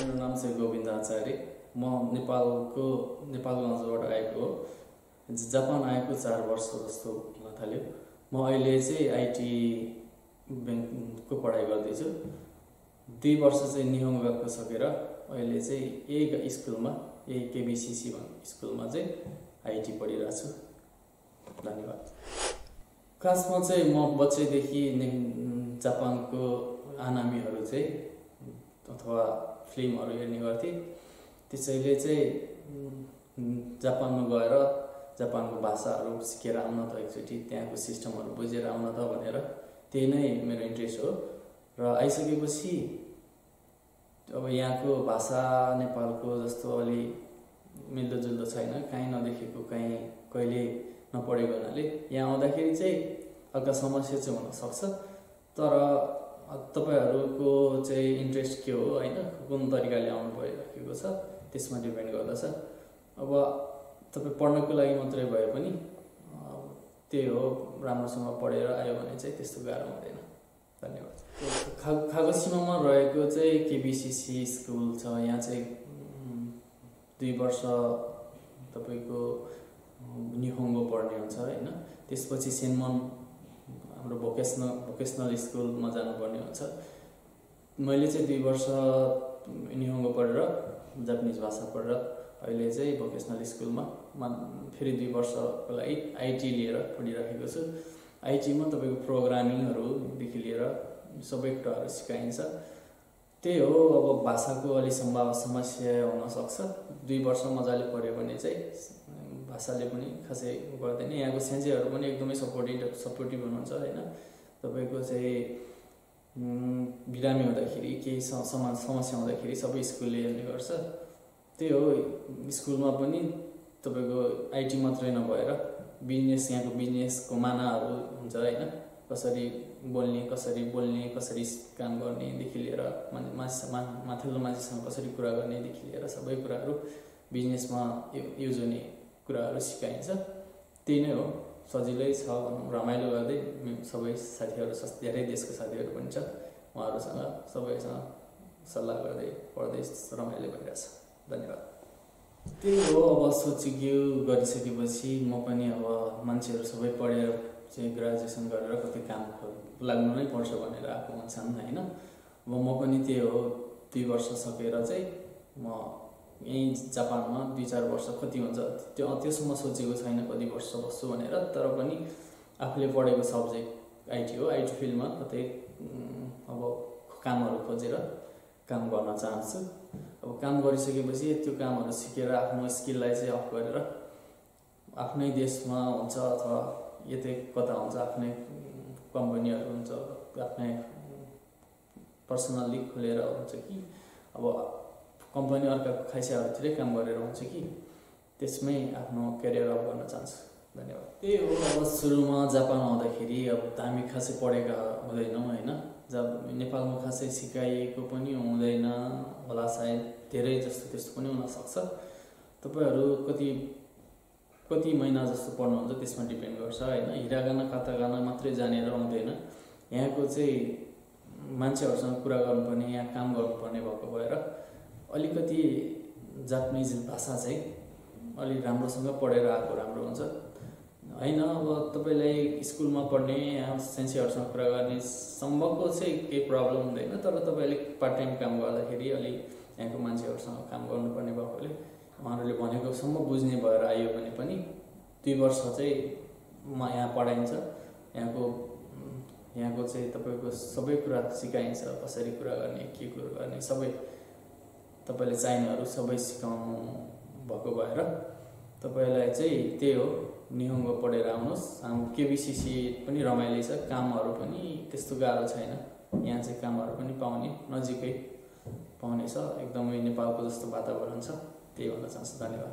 मेरो नाम चाहिँ गोविन्द आचार्य। म नेपालगञ्जबाट आएको हो। जापान आएको 4 वर्ष जस्तो हुन थाल्यो। म अहिले चाहिँ आईटी बैंकको पढाइ गर्दैछु। 2 वर्ष चाहिँ निहोङ गएको सकेर अहिले चाहिँ यही स्कुलमा, यही केबीसीसी स्कुलमा चाहिँ आईटी पढिरहेको छु। धन्यवाद। खासमा चाहिँ म बच्चैदेखि जापानको आनामीहरू चाहिँ अथवा फिल्महरू हेर्ने गर्थेँ। त्यसैले चाहिँ जापानमा गएर जापानको भाषाहरू सिकेर आउन त, एकचोटि त्यहाँको सिस्टमहरू बुझेर आउन त भनेर त्यही नै मेरो इन्ट्रेस्ट हो। र आइसकेपछि अब यहाँको भाषा नेपालको जस्तो अलि मिल्दोजुल्दो छैन, कहीँ नदेखेको कहीँ कहिले नपढेको हुनाले यहाँ आउँदाखेरि चाहिँ हल्का समस्या चाहिँ हुनसक्छ। तर तपाईहरूको चाहिँ इन्ट्रेस्ट के हो हैन, कुन तरिकाले आउनु परिरहेको छ त्यसमा डिपेन्ड गर्दछ। अब तपाईँ पढ्नको लागि मात्रै भए पनि त्यही हो, राम्रोसँग पढेर आयो भने चाहिँ त्यस्तो गाह्रो हुँदैन। धन्यवाद। खागसीमामा रहेको चाहिँ केबीसीसी स्कुल छ। यहाँ चाहिँ 2 वर्ष तपाईको निहोङ्गो पढ्ने हुन्छ हैन। त्यसपछि सेनमन हाम्रो भोकेसनल स्कुलमा जानुपर्ने हुन्छ। मैले चाहिँ 2 वर्ष निहोङ्गो पढेर जापानिज भाषा पढेर अहिले चाहिँ भोकेसनल स्कुलमा फेरि 2 वर्षको लागि आईटी लिएर पढिरहेको छु। आईटीमा तपाईको प्रोग्रामिङहरूदेखि लिएर सबै कुराहरू सिकाइन्छ। त्यही हो, अब भाषाको अलि समस्या हुन सक्छ। 2 वर्ष मजाले पढ्यो भने चाहिँ भाषाले पनि खासै गर्दैन। यहाँको सेन्सेहरू पनि एकदमै सपोर्टिभ हुनुहुन्छ हैन। तपाईको चाहिँ बिरामी हुँदाखेरि केही समस्या हुँदाखेरि सबै स्कुलले हेर्ने गर्छ। त्यही हो, स्कुलमा पनि तपाईको आईटी मात्रै नभएर बिजनेस, यहाँको बिजनेसको मानाहरू हुन्छ हैन। कसरी बोल्ने, कसरी काम गर्नेदेखि लिएर माथिल्लो मान्छेसँग कसरी कुरा गर्नेदेखि लिएर सबै कुराहरू बिजनेसमा युज हुने कुराहरू सिकाइन्छ। त्यही नै हो, सजिलै छ भनौँ। रमाइलो गर्दै सबै साथीहरू, धेरै देशको साथीहरू पनि छ, उहाँहरूसँग सबैसँग सल्लाह गर्दै पढ्दै रमाइलो भइरहेछ। धन्यवाद। त्यही हो, अब सोचियो गरिसकेपछि म पनि अब मान्छेहरू सबै पढेर चाहिँ ग्रेजुएसन गरेर कति काम लाग्नु नै पर्छ भनेर आएको हुन्छन् हैन। अब म पनि त्यही हो, 2 वर्ष सकेर चाहिँ म यही जापानमा 2-4 वर्ष कति हुन्छ त्योसम्म सोचेको छैन कति वर्ष बस्छु भनेर। तर पनि आफूले पढेको सब्जेक्ट आईटी हो, आईटी फिल्डमा कतै अब कामहरू खोजेर काम गर्न चाहन्छु। अब काम गरिसकेपछि त्यो कामहरू सिकेर आफ्नो स्किललाई चाहिँ अप गरेर आफ्नै देशमा हुन्छ अथवा यतै कता हुन्छ, आफ्नै कम्पनीहरू हुन्छ, आफ्नै पर्सनल्ली खोलेर हुन्छ कि अब कम्पनी अर्काको खाइसाहरूतिरै काम गरेर हुन्छ कि त्यसमै आफ्नो करियर अप गर्न चाहन्छु। धन्यवाद। त्यही हो, अब सुरुमा जापान आउँदाखेरि अब हामी खासै पढेका हुँदैनौँ हैन। जब नेपालमा खासै सिकाइएको पनि हुँदैन होला, सायद धेरै जस्तो त्यस्तो पनि हुनसक्छ। तपाईहरू कति महिना जस्तो पढ्नुहुन्छ त्यसमा डिपेन्ड गर्छ हैन। हिरागाना कातागाना मात्रै जानेर आउँदैन। यहाँको चाहिँ मान्छेहरूसँग कुरा गर्नुपर्ने, यहाँ काम गर्नुपर्ने भएको भएर अलिकति जापानिज भाषा चाहिँ अलि राम्रोसँग पढेर आएको राम्रो हुन्छ हैन। अब तपाईलाई स्कुलमा पढ्ने, यहाँ सेन्सेहरूसँग कुरा गर्ने सम्भवको चाहिँ केही प्रब्लम हुँदैन। तर तपाईले पार्ट टाइम काम गर्दाखेरि अलि यहाँको मान्छेहरूसँग काम गर्नुपर्ने भएकोले उहाँहरूले भनेको सम्म बुझ्ने भएर आयो भने पनि 2 वर्ष चाहिँ यहाँ पढाइन्छ। यहाँको चाहिँ तपाईको सबै कुरा सिकाइन्छ, कसरी कुरा गर्ने, के कुरा गर्ने, सबै तपाईले चाहिनेहरू सबै सिकाउनु भएको भएर तपाईलाई चाहिँ त्यही हो, निहोङ्गो पढेर आउनुहोस्। हाम्रो केबीसीसी पनि रमाइलो छ, कामहरू पनि त्यस्तो गाह्रो छैन। यहाँ चाहिँ कामहरू पनि पाउने, नजिकै पाउने छ, एकदमै नेपालको जस्तो वातावरण छ। त्यही भन्न चाहन्छु। धन्यवाद।